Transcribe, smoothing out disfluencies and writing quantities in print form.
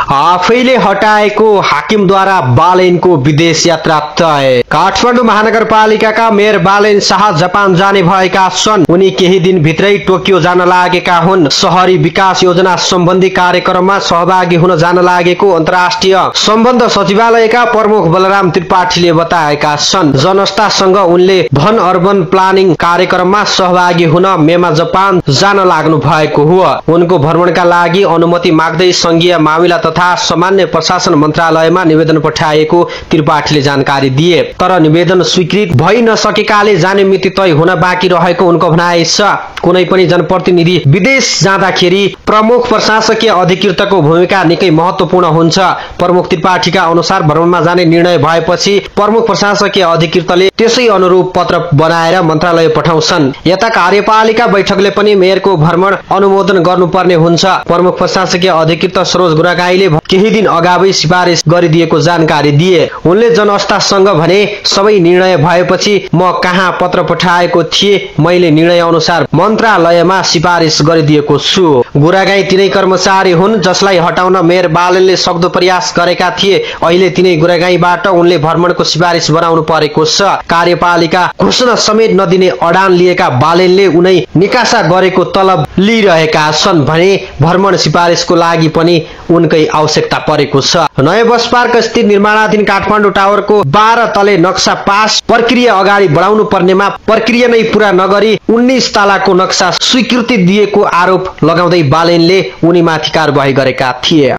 आफैले हटाएको हाकिमद्वारा बालेनको विदेश यात्रा तय। काठमाडौँ महानगरपालिकाका मेयर बालेन शाह जापान जाने भएका छन्। उनी केही दिन भित्रै टोकियो जान लागेका हुन्। शहरी विकास योजना सम्बन्धी कार्यक्रममा सहभागी हुन जान लागेको अन्तर्राष्ट्रिय सम्बन्ध सचिवालयका प्रमुख बलराम त्रिपाठीले बताएका छन्। जनतासँग उनले भन अर्बन प्लानिङ कार्यक्रममा सहभागी हुन मेमा जापान जान लाग्नु भएको हो। उनको भ्रमणका लागि अनुमति माग्दै संघीय मामिला तथा सामान्य प्रशासन मन्त्रालयमा निवेदन पठाएको त्रिपाठीले जानकारी दिए। तर निवेदन स्वीकृत भइ नसकेकाले जाने मिति तय हुन बाँकी रहेको उनको भनाइ छ। कुनै पनि जनप्रतिनिधि विदेश जाँदाखेरि प्रमुख प्रशासकीय अधिकृतको भूमिका निकै महत्वपूर्ण हुन्छ। प्रमुख त्रिपाठीका अनुसार भ्रमणमा जाने निर्णय भएपछि प्रमुख प्रशासकीय अधिकृतले त्यसै अनुरूप पत्र बनाएर मन्त्रालय पठाउँछन्। यता कार्यपालिका बैठकले पनि मेयरको भ्रमण अनुमोदन गर्नुपर्ने हुन्छ। प्रमुख प्रशासकीय अधिकृत सरोज गुरागाईले केही दिन अगावै सिफारिस गरिदिएको जानकारी दिए। उनले जनअस्तासँग भने सबै निर्णय भएपछि म कहाँ पत्र पठाएको थिए, मैले निर्णय अनुसार मन्त्रालयमा सिफारिस गरिदिएको छु। गुरागाई तिनै कर्मचारी हुन् जसलाई हटाउन मेयर बालेनले सक्दो प्रयास गरेका थिए। अहिले तिनै गुरागाईबाट उनले भ्रमणको सिफारिस बनाउनु परेको छ। कार्यपालिका घोषणा समेत नदिने अडान लिएका बालेनले उनै निकासा गरेको तलब लिइरहेका छन् भने भ्रमण सिफारिसको लागि पनि उनकै आवश्यकता परेको छ। नयाँ बस पार्क स्थित निर्माणाधीन काठमाडौँ टावरको 12 तले नक्सा पास प्रक्रिया अगाडि बढाउनु पर्नेमा प्रक्रिया नै पूरा नगरी 19 तलाको नक्सा स्वीकृति दिएको आरोप लगाउँदै बालेनले उनीमाथि कारबाही गरेका थिए।